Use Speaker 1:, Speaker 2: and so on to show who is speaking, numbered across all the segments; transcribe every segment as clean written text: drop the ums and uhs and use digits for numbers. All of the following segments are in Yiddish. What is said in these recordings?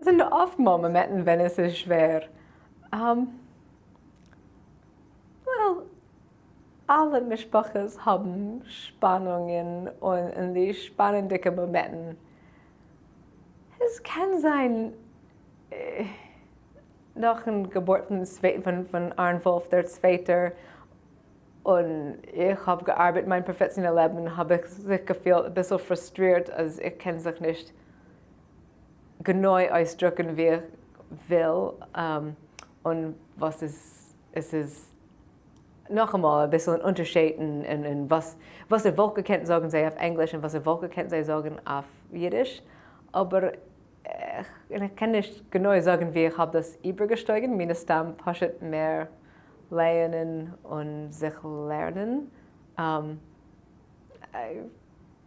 Speaker 1: זענען אפט מאל מאמענטן ווען עס איז שווער. Well, אלע משפחות האבן שפאנונגען און אין די שפאנענדיגע מאמענטן, עס קען זיין נאכן געבורט פון אהרן וואלף דער צווייטער, און איך האב געארבעט מיין פראפעסיאנעל לעבן, האב איך זיך געפילט אביסל פרוסטרירט אז איך קען זיך נישט גענוי אויסדרוקן ווי איך וויל, און וואס עס איז נאכאמאל אביסל אן אונטערשייד אין וואס וואס איך וואלט געקענט זאגן זיי אויף ענגליש און וואס איך וואלט געקענט זיי זאגן אויף אידיש, אבער איך קען נישט גענוי זאגן ווי איך האב דאס איבערגעשטויגן, מן הסתם פשוט מער לייענען און זיך לערנען.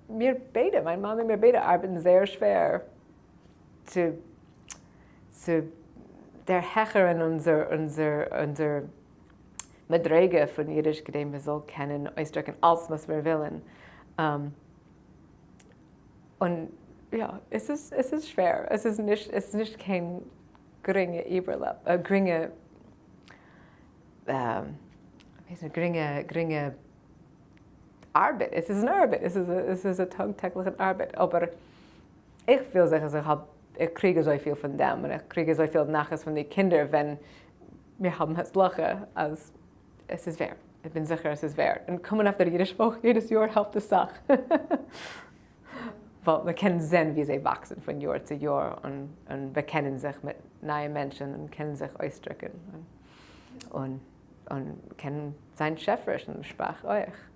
Speaker 1: מיר ביידע, מיין מאן און מיר ביידע ארבעטן זייער שווער צו צו דערהעכערן אונזער אונזער אונזער מדריגה פון אידיש כדי מען זאל קענען אויסדרוקן אלץ וואס מיר ווילן. און יא, עס איז עס איז שווער, עס איז נישט עס איז נישט קיין גרינגע איבערלעב, גרינגע גרינגע גרינגע ארבעט, עס איז אן ארבעט, עס איז עס איז א טאג טעגליכן ארבעט, אבער איך פיל זיך אז איך האב, איך קריג אזויפיל פון דעם, און איך קריג אזויפיל נחת פון די קינדער ווען מיר האבן הצלחה, אז עס איז ווערד, איך בין זיכער עס איז ווערד, און קומען אויף דער אידיש וואך יעדעס יאר העלפט אסאך, ווייל מען קען זען ווי זיי וואקסן פון יאר צו יאר, און און באקענען זיך מיט נייע מענטשן, און קענען זיך אויסדרוקן, און און קענען זיין שעפעריש אין שפראך אויך.